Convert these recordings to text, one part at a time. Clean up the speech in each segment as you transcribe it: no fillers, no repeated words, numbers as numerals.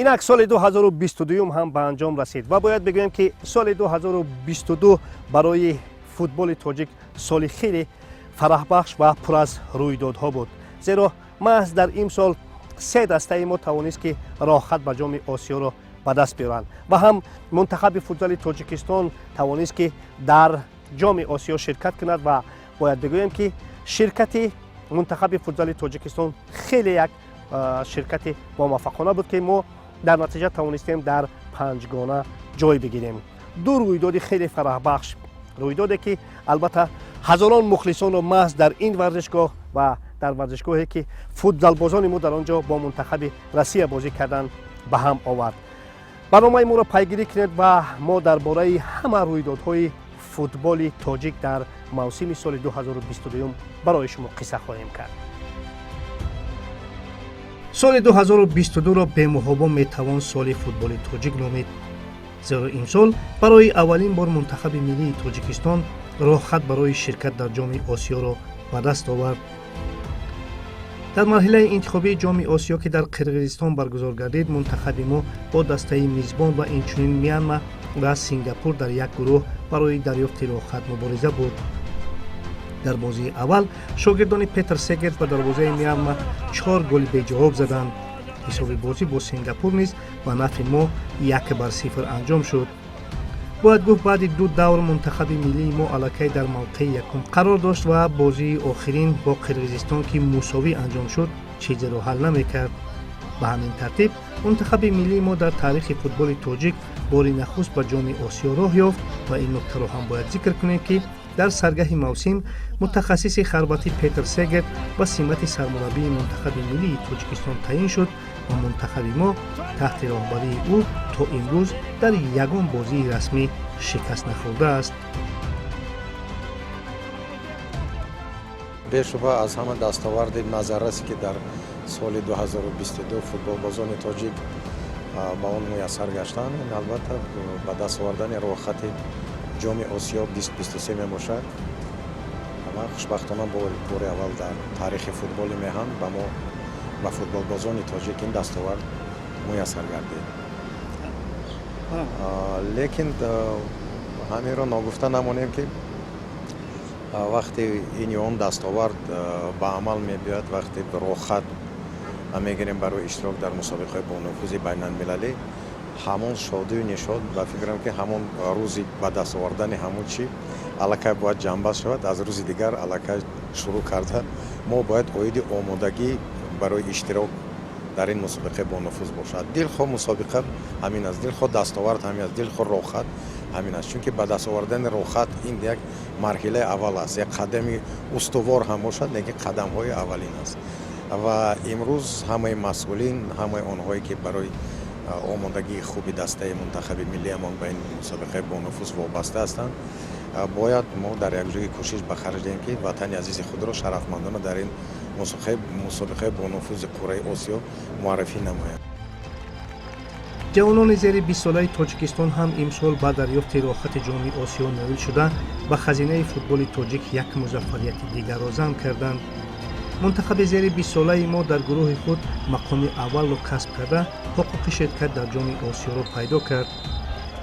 Инак, соли 2022 ҳам ба анҷом расид ва бояд бигӯем, ки соли 2022 барои футболи тоҷик соли хеле фараҳбахш ва пур аз рӯйдодҳо буд, зеро маҳз дар ин сол се дастаи мо тавонист, ки роҳхат ба Ҷоми Осиёро ба даст биёранд ва ҳам мунтахаби футзали Тоҷикистон тавонист, ки дар Ҷоми Осиё ширкат кунад. Ва бояд бигӯем, ки ширкати мунтахаби футзали Тоҷикистон хеле як ширкати бомуваффақона буд, ки мо дар натиҷа тавонистем дар панҷгона ҷой бигирем. Ду рӯйдоди хеле фараҳбахш, рӯйдоде, ки албатта ҳазорон мухлисонро маҳз дар ин варзишгоҳ ва дар варзишгоҳе, ки футзалбозони мо дар он ҷо бо мунтахаби Россия бозӣ карданд, ба ҳам овард. Барномаи моро пайгирӣ кунед ва мо дар бораи ҳама рӯйдодҳои футболи тоҷик дар мавсими соли 2022 барои шумо қисса хоҳем кард. Соли 2022-ро бемуҳобо метавон соли футболи тоҷик номид, зеро имсол барои аввалин бор мунтахаби миллии Тоҷикистон роҳхат барои ширкат дар Ҷоми Осиёро ба даст овард. Дар марҳилаи интихобии Ҷоми Осиё, ки дар Қирғизистон баргузор гардид, мунтахаби мо бо дастаи мизбон ва инчунин Мянма ва Сингапур дар як гурӯҳ барои дарёфти роҳхат мубориза бурд. Дар бозии аввал шогирдони Петр Сегерт ба дарвозаи Мянма чор голи беҷавоб заданд. Ҳисоби бозӣ бо Сингапур низ ба нафъи мо 1-0 анҷом шуд. Бояд гуфт, баъди ду давр мунтахаби миллии мо аллакай дар мавқеи якум қарор дошт ва бозии охирин бо Қирғизистон, ки мусовӣ анҷом шуд, чизеро ҳал намекард. Ба ҳамин тартиб мунтахаби миллии мо дар таърихи футболи тоҷик бори нахуст ба Ҷоми Осиё роҳ ёфт. Ва ин нуктаро ҳам бояд зикр кунем, ки дар саргаҳи мавсим мутахассиси харватӣ Петр Сегерт ба симати сармураббии мунтахаби миллии Тоҷикистон таъин шуд ва мунтахаби мо таҳти роҳбарии ӯ то имрӯз дар ягон бозии расмӣ шикаст нахӯрдааст. Бешубҳа, аз ҳама дастоварди назаррасе, ки дар соли 2022 футболбозони тоҷик ба он муяссар гаштанд, ин албатта ба даст овардани роҳхати Ҷоми Осиё 2023 мебошад. Ва хушбахтона бори аввал дар таърихи футболи меҳан ба мо, ба футболбозони тоҷик, ин дастовард муяссар гардид. Лекин ҳаминро ногуфта намонем, ки вақте ин ё он дастовард ба амал мебиёяд, вақте роҳхат мегирем барои иштирок дар мусобиқаҳои бонуфузи байналмилалӣ, ҳамон шодию нишод, ба фикрам, ки ҳамон рӯзи ба даст овардани ҳамон чӣ аллакай бояд ҷамъбаст шавад. Аз рӯзи дигар аллакай шурӯъ карда мо бояд оиди омодагӣ барои иштирок дар ин мусобиқаи бонуфуз бошад. Дилхоҳ мусобиқа ҳамин аст, дилхоҳ дастовард ҳамин аст, дилхоҳ роҳхат ҳамин аст, чунки ба даст овардани роҳхат ин як марҳилаи аввал аст, як қадами устувор ҳам бошад, лекин қадамҳои аввалин аст. Ва имрӯз ҳамаи масъулин, ҳамаи онҳое, ки барои омодагии хуби дастаи мунтахаби миллиамон ба ин мусобиқаи бонуфуз вобаста ҳастанд, бояд мо дар якҷои кӯшиш ба харҷ диҳем, ки ватани азизи худро шарафмандона дар ин мусобиқаи бонуфузи қурраи Осиё муаррифӣ намоянд. Ҷавонони зери бистсолаи Тоҷикистон ҳам имсол ба дарёфти роҳхати Ҷоми Осиё ноил шуда, ба хазинаи футболи тоҷик як музаффарияти дигарро зам карданд. Мунтахаби зери бистсолаи мо дар гурӯҳи худ мақоми аввалро касб карда, ҳуқуқи ширкат дар Ҷоми Осиёро пайдо кард.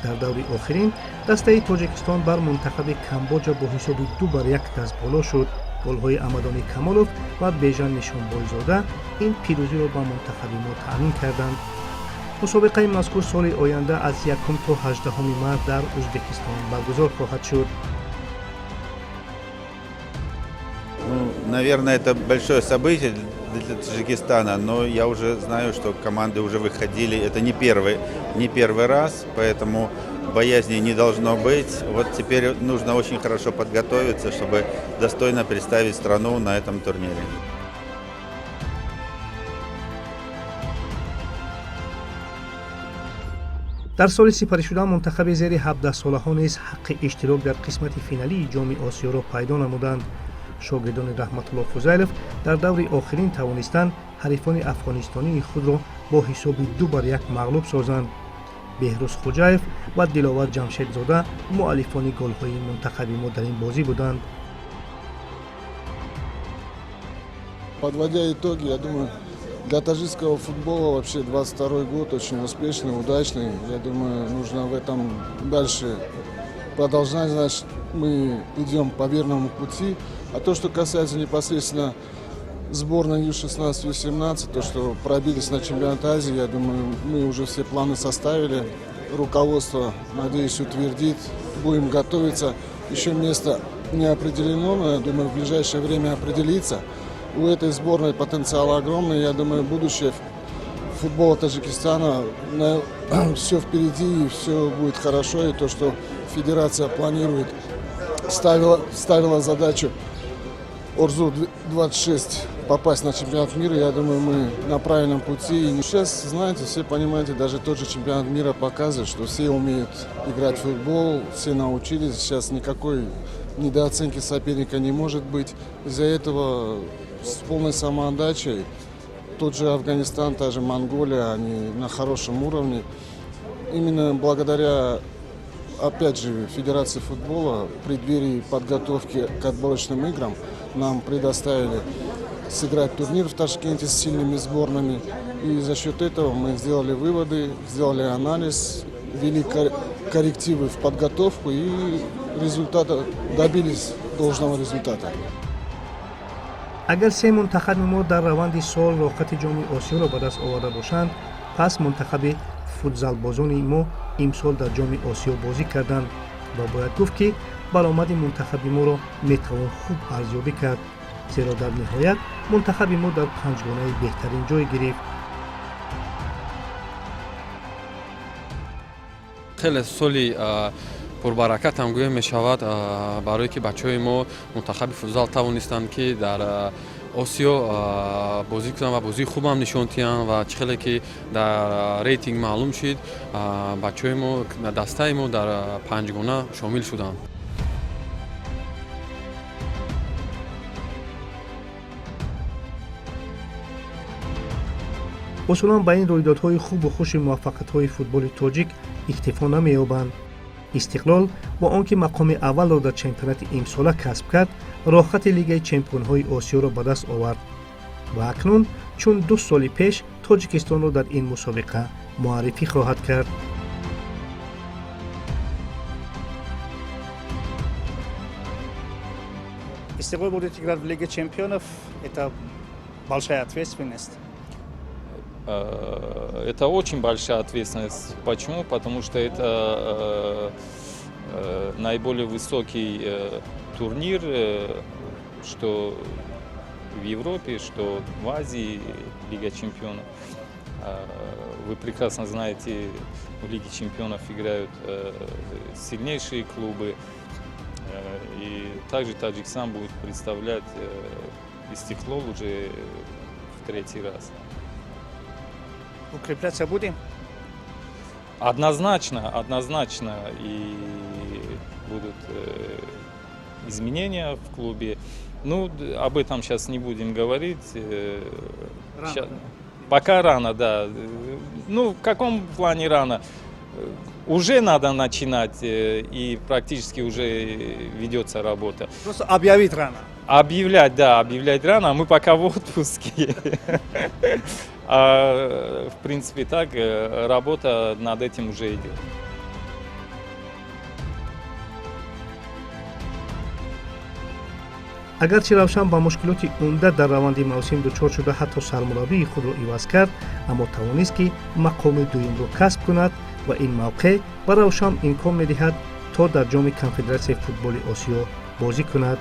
Дар даври охирин дастаи Тоҷикистон бар мунтахаби Камбоҷа бо ҳисоби 2-1 дастболо шуд. Голҳои Амадони Камолов ва Бежан Нишонбойзода ин пирӯзиро ба мунтахаби мо таъмин карданд. Мусобиқаи мазкур соли оянда аз 1 то 18 март дар Ӯзбекистон баргузор хоҳад шуд. Ну, наверное, это большое событие для Таджикистана, но я уже знаю, что команды уже выходили. Это не первый раз, поэтому боязни не должно быть. Вот теперь нужно очень хорошо подготовиться, чтобы достойно представить страну на этом турнире. Дар соли сипаришуда мунтахаби зери 17-солаҳо низ ҳаққи иштирок дар қисмати финалии Ҷоми Осиёро пайдо намуданд. Шогирдони Раҳматулло Фузайлов дар даври охирин тавонистанд ҳарифони афғонистонии худро бо ҳисоби 2-1 мағлуб созанд. Беҳрӯз Хуҷаев ва Диловар Ҷамшедзода муаллифони голҳои мунтахаби мо дар ин бозӣ буданд. Подводя итоги, я думаю, Для таджикского футбола вообще 22 год очень успешный, удачный. Я думаю, нужно в этом дальше продолжать. Значит, мы идем по верному пути. А то, что касается непосредственно сборной Ю-16, Ю-17, то, что пробились на чемпионат Азии, я думаю, мы уже все планы составили. Руководство, надеюсь, утвердит. Будем готовиться. Еще место не определено, но я думаю, в ближайшее время определится. У этой сборной потенциал огромный. Я думаю, будущее футбола Таджикистана все впереди, и все будет хорошо. И то, что федерация планирует, ставила задачу Орзу 26 попасть на чемпионат мира, я думаю, мы на правильном пути. И сейчас, знаете, все понимаете, даже тот же чемпионат мира показывает, что все умеют играть в футбол, все научились. Сейчас никакой недооценки соперника не может быть. Из-за этого с полной самоотдачей тот же Афганистан, та же Монголия, они на хорошем уровне. Именно благодаря, опять же, Федерации футбола в преддверии подготовки к отборочным играм нам предоставили сыграть турнир в Ташкенте с сильными сборными. И за счет этого мы сделали выводы, сделали анализ, ввели коррективы в подготовку и результата добились должного результата. Агар се мунтахаби мо дар раванди сол роҳхати Ҷоми Осиёро ба даст оварда бошанд, пас мунтахаби футзалбозони мо имсол дар Ҷоми Осиё бозӣ карданд ва бояд гуфт, ки баромади мунтахаби моро метавон хуб арзёбӣ кард, зеро дар ниҳоят мунтахаби мо дар панҷгонаи беҳтарин ҷой гирифт. Хеле соли пурбаракат ҳам гӯё мешавад, барое ки бачаҳои мо, мунтахаби футзал, тавонистанд, ки дар Осиё бозӣ кунанд ва бозии хубам нишон диҳанд. Ва чӣ хеле ки дар рейтинг маълум шид, бачаҳои мо, дастаи мо дар панҷгона шомил шуданд. Усулан ба ин рӯйдодҳои хубу хуши муваффақиятҳои футболи тоҷик иктифо намеёбанд. Истиқлол бо он ки мақоми аввалро дар чемпионати имсола касб кард, роҳхати Лигаи чемпионҳои Осиёро ба даст овард ва акнун чун 2 соли пеш Тоҷикистонро дар ин мусобиқа муаррифӣ хоҳад кард. Истиқлол будет играть в Лиге чемпионов. Это большая ответственность. Это очень большая ответственность. Почему? Потому что это наиболее высокий турнир, что в Европе, что в Азии, Лига чемпионов. Вы прекрасно знаете, в Лиге чемпионов играют сильнейшие клубы. И также Таджикистан будет представлять Истиклол уже в третий раз. Укрепляться будем? Однозначно, однозначно. И будут изменения в клубе. Ну, об этом сейчас не будем говорить. Рано. Пока рано, да. Ну, в каком плане рано? Уже надо начинать, и практически уже ведется работа. Просто объявить рано. Объявлять, да, объявлять рано, а мы пока в отпуске. А, в принципе, так, работа над этим уже идет. Агарчи Равшан ба мушкилоти умда дар раванди мавсим дучор шуда, ҳатто сармураббии худро иваз кард, аммо тавонист, ки мақоми дуюмро касб кунад ва ин мавқеъ ба Равшан имкон медиҳад, то дар Ҷоми Конфедератсияи футболи Осиё бозӣ кунад.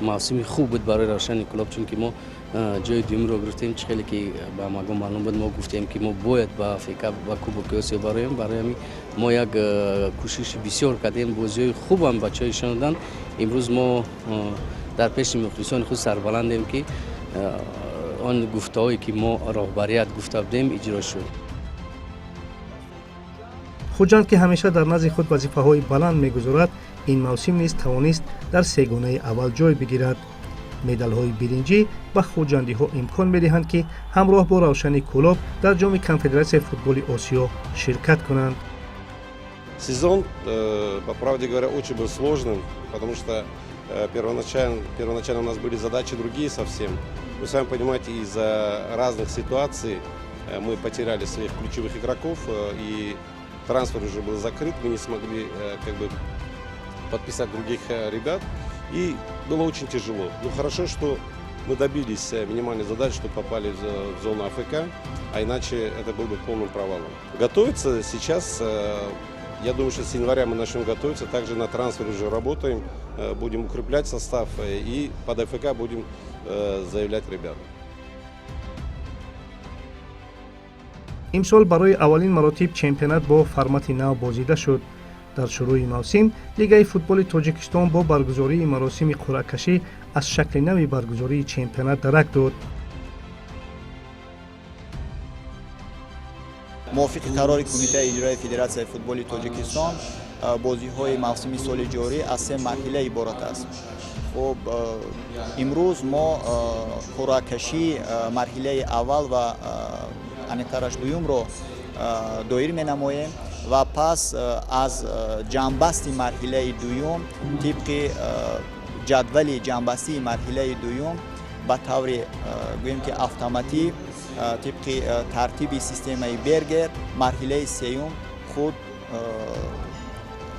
Мавсими хуб буд барои Равшани Кӯлоб, чунки мо ҷои дуюмро гирифтем. Чӣ хеле ки ба ҳамагон маълум буд, мо гуфтем, ки мо бояд ба АФК, ба Кубоки Осиё бароем. Барои ҳамин мо як кӯшиши бисёр кардем, бозиҳои хубам бачаҳо ишон доданд. Имрӯз мо дар пеши мухлисони худ сарбаландем, ки он гуфтаҳое, ки мо роҳбарият гуфта будем, иҷро шуд. Хуҷанд, ки ҳамеша дар назди худ вазифаҳои баланд мегузорад, ин мавсим низ тавонист дар сегонаи аввал ҷой бигирад. Медалҳои биринҷӣ ба хуҷандиҳо имкон медиҳанд, ки ҳамроҳ бо Равшани Кӯлоб дар Ҷоми Конфедератсияи футболи Осиё ширкат кунанд. Сезон, по правде говоря, очень был сложным, потому что первоначально у нас были задачи другие совсем. Вы сами понимаете, из-за разных ситуаций мы потеряли своих ключевых игроков, и трансфер уже был закрыт, мы не смогли как бы подписать других ребят, и было очень тяжело. Но хорошо, что мы добились минимальной задачи, что попали в зону АФК, а иначе это был бы полным провалом. Готовиться сейчас, я думаю, что с января мы начнем готовиться, также на трансфере уже работаем, будем укреплять состав и под АФК будем заявлять ребят. Имсол барои аввалин маротиб чемпионат бо формати нав бозида шуд. Дар шурӯи мавсим Лигаи футболи Тоҷикистон бо баргузории маросими қуръакашӣ аз шакли нави баргузории чемпионат дарак дод. Мувофиқи қарори Кумитаи иҷроии Федератсияи футболи Тоҷикистон, бозиҳои мавсими соли ҷорӣ аз се марҳила иборат аст. Хуб, имрӯз мо қуръакашии марҳилаи аввал ва аниқтараш дуюмро доир менамоем ва пас аз ҷамъбасти марҳилаи дуюм, тибқи ҷадвали ҷамъбастии марҳилаи дуюм, ба таври гӯем ки автоматӣ, тибқи тартиби системаи Бергер, марҳилаи сеюм худ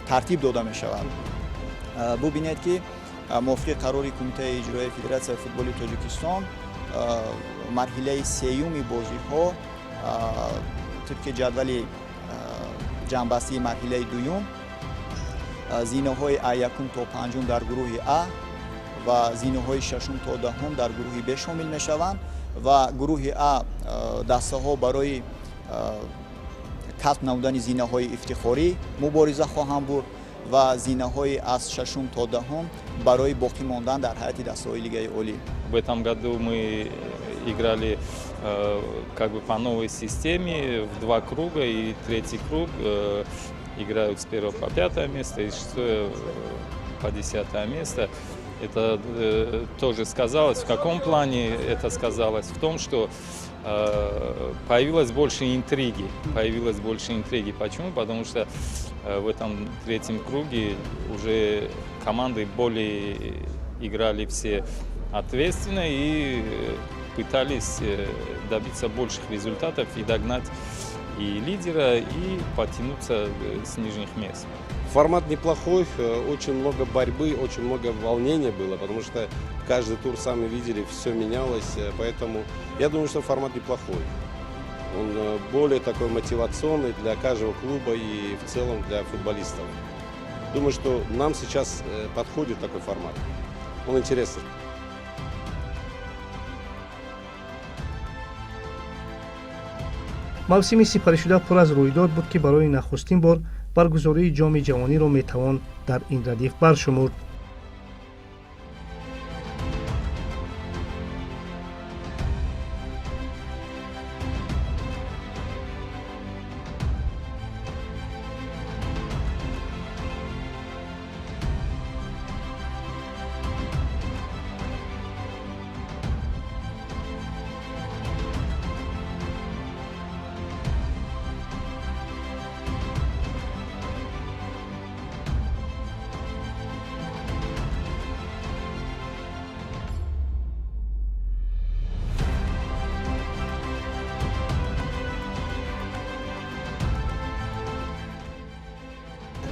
тартиб дода мешавад. Бубинед, ки мувофиқи қарори Кумитаи иҷроии Федератсияи футболи Тоҷикистон, марҳилаи сеюми бозиҳо тибқи ҷадвали ҷамъбастии марҳилаи дуюм, зинаҳои а якум то панҷум дар гурӯҳи А ва зинаҳои шашум то 10-ум дар гурӯҳи Б шомил мешаванд. Ва гурӯҳи А дастаҳо барои касб намудани зинаҳои ифтихорӣ мубориза хоҳанд бурд ва зинаҳои аз шашум то 10-ум барои боқӣ мондан дар ҳайати дастаҳои Лигаи Олӣ. В этом году мы играли как бы по новой системе в два круга, и третий круг играют с первого по пятое место и шестое по 10-е место. Это тоже сказалось. В каком плане это сказалось? В том, что появилось больше интриги. Появилось больше интриги. Почему? Потому что в этом третьем круге уже команды более играли все ответственно и пытались добиться больших результатов и догнать и лидера, и подтянуться с нижних мест. Формат неплохой, очень много борьбы, очень много волнения было, потому что каждый тур, сами видели, все менялось, поэтому я думаю, что формат неплохой. Он более такой мотивационный для каждого клуба и в целом для футболистов. Думаю, что нам сейчас подходит такой формат. Он интересный. Мавсими сипаришуда пур аз рӯйдод буд, ки барои нахустин бор баргузории Ҷоми ҷавониро метавон дар ин радиф баршумурд.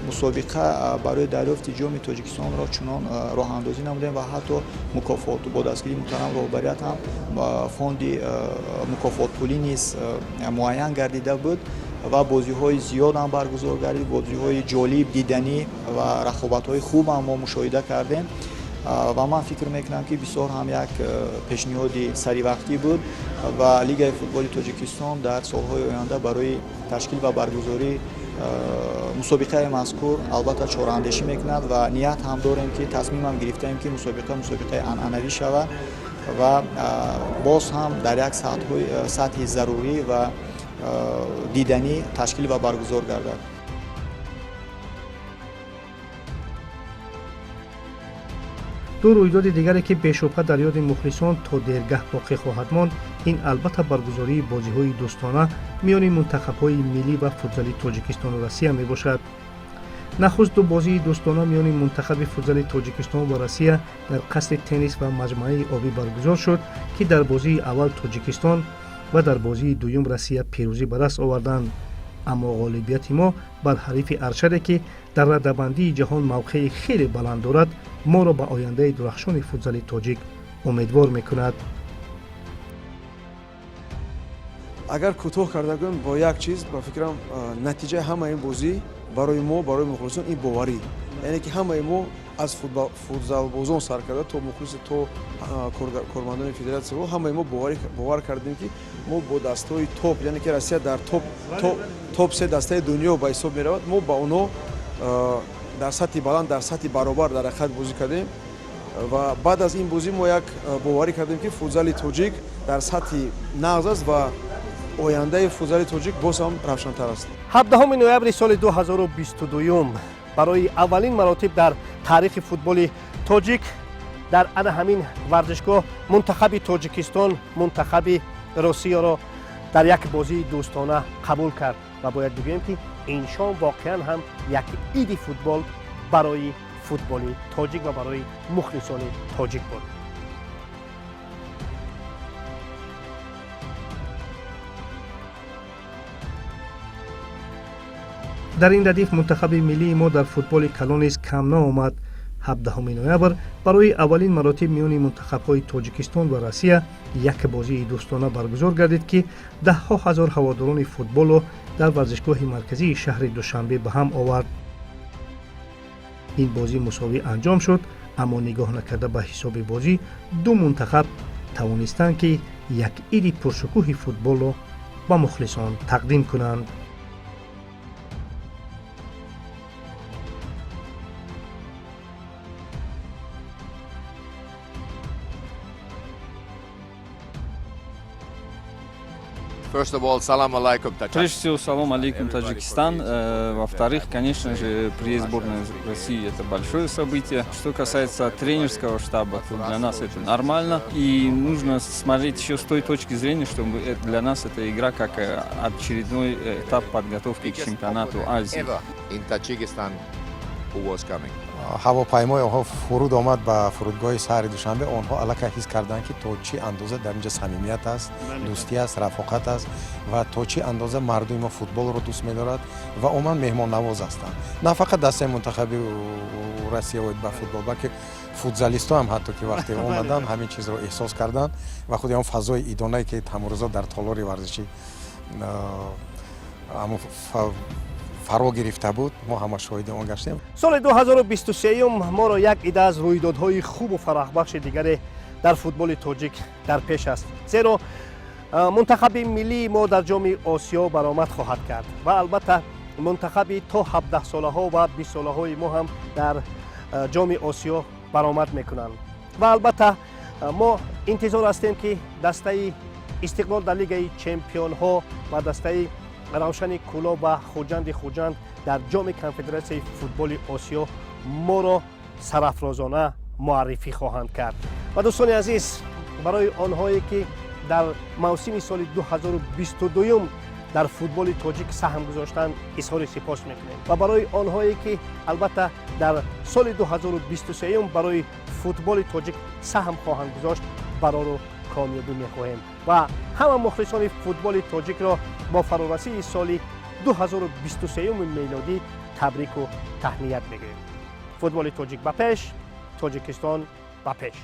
Мусобиқа барои дарёфти Ҷоми Тоҷикистонро чунон роҳандозӣ намудем ва ҳатто мукофот бо дастгирии муҳтарам роҳбарият ҳам фонди мукофотпулӣ низ муайян гардида буд ва бозиҳои зиёд ҳам баргузор гардид. Бозиҳои ҷолиб, диданӣ ва рақобатҳои хуб ҳам мо мушоҳида кардем ва ман фикр мекунам, ки бисёр ҳам як пешниҳоди саривақтӣ буд ва Лигаи футболи Тоҷикистон дар солҳои оянда барои ташкил ва баргузории мусобиқаи мазкур албатта чораандешӣ мекунад ва ният ҳам дорем, ки тасмимам гирифтаем, ки мусобиқа мусобиқаи анъанавӣ шавад ва боз ҳам дар як сатҳи зарурӣ ва диданӣ ташкил ва баргузор гардад. Ду рӯйдоди дигаре, ки бешубҳа дар ёди мухлисон то дергаҳ боқӣ хоҳад монд, ин албатта баргузории бозиҳои дӯстона миёни мунтахабҳои миллӣ ва футзали Тоҷикистону Россия мебошад. Нахуст ду бозии дӯстона миёни мунтахаби футзали Тоҷикистон ва Россия дар қасри теннис ва маҷмӯаи обӣ баргузор шуд, ки дар бозии аввал Тоҷикистон ва дар бозии дуюм Россия пирӯзӣ ба даст оварданд. Аммо ғолибияти мо бар ҳарифи аршаде, ки дар радабандии ҷаҳон мавқеи хеле баланд дорад, моро ба ояндаи дурахшони футзали тоҷик умедвор мекунад. Агар кӯтоҳ карда гӯем, бо як чиз, ба фикрам, натиҷаи ҳамаи ин бозӣ барои мо, барои мухлисон ин боварӣ, яъне ки ҳамаи мо аз футзалбозон сар карда то мухлиси, то кормандони федератсия, ҳамаи мо бовар кардем, ки мо бо дастаҳои топ, яъне ки Россия дар топ се дастаи дунё ба ҳисоб меравад, мо ба онҳо дар сатҳи баланд, дар сатҳи баробар дар ҳақиқат бозӣ кардем. Ва баъд аз ин бозӣ мо як боварӣ кардем, ки футзали тоҷик дар сатҳи нағз аст ва ояндаи футзали тоҷик боз ҳам равшантар аст. 17 ноябри соли 2022 барои аввалин маротиб дар таърихи футболи тоҷик дар ана ҳамин варзишгоҳ мунтахаби Тоҷикистон мунтахаби Россияро дар як бозии дӯстона қабул кард. Ва бояд бигӯем, ки ин шом воқеан ҳам як иди футбол барои футболи тоҷик ва барои мухлисони тоҷик буд. Дар ин радиф мунтахаби миллии мо дар футболи калон низ кам наомад. 17 ноябр барои аввалин маротиб миёни мунтахабҳои Тоҷикистон ва Россия як бозии дӯстона баргузор гардид, ки даҳҳо ҳазор ҳаводорони футболро дар варзишгоҳи марказии шаҳри Душанбе ба ҳам овард. Ин бозӣ мусовӣ анҷом шуд, аммо нигоҳ накарда ба ҳисоби бозӣ, ду мунтахаб тавонистанд, ки як иди пуршукӯҳи футболро ба мухлисон тақдим кунанд. Прежде всего, салам алейкум, Таджикистан. Во-вторых, конечно же, приезд сборной России – это большое событие. Что касается тренерского штаба, то для нас это нормально. И нужно смотреть еще с той точки зрения, что для нас эта игра как очередной этап подготовки к чемпионату Азии. Ҳавопаймои онҳо фуруд омад ба фурудгоҳи шаҳри Душанбе, онҳо аллакай ҳис карданд, ки то чӣ андоза дар инҷа самимият аст, дӯстӣ аст, рафоқат аст ва то чӣ андоза мардуми мо футболро дӯст медорад ва умуман меҳмоннавоз ҳастанд. На фақат дастаи мунтахаби Россия оид ба футбол, балки футзалистҳо ҳам ҳатто ки вақте омаданд, ҳамин чизро эҳсос карданд ва худи он фазои идонае, ки ҳамрӯзо дар толори варзишӣ фаро гирифта буд, мо ҳама шоҳиди он гаштем. Соли 2023 моро як ида аз рӯйдодҳои хубу фараҳбахши дигаре дар футболи тоҷик дар пеш аст, зеро мунтахаби миллии мо дар Ҷоми Осиё баромад хоҳад кард ва албатта мунтахаби то 17-солаҳо ва 20-солаҳои мо ҳам дар Ҷоми Осиё баромад мекунанд. Ва албатта мо интизор ҳастем, ки дастаи Истиқлол дар Лигаи чемпионҳо ва дастаи Равшани Кӯлоб ва Хуҷанди Хуҷанд дар Ҷоми Конфедератсияи футболи Осиё моро сарафрозона муаррифӣ хоҳанд кард. Ва дӯстони азиз, барои онҳое, ки дар мавсими соли 2022 дар футболи тоҷик саҳм гузоштанд, изҳори сипос мекунем ва барои онҳое, ки албатта дар соли 2023 барои футболи тоҷик саҳм хоҳанд гузошт, барору комёбӣ мехоҳем ва ҳама мухлисони футболи тоҷикро бо фарорасии соли 2023 мелодӣ табрику таҳният мегӯем. Футболи тоҷик ба пеш, Тоҷикистон ба пеш!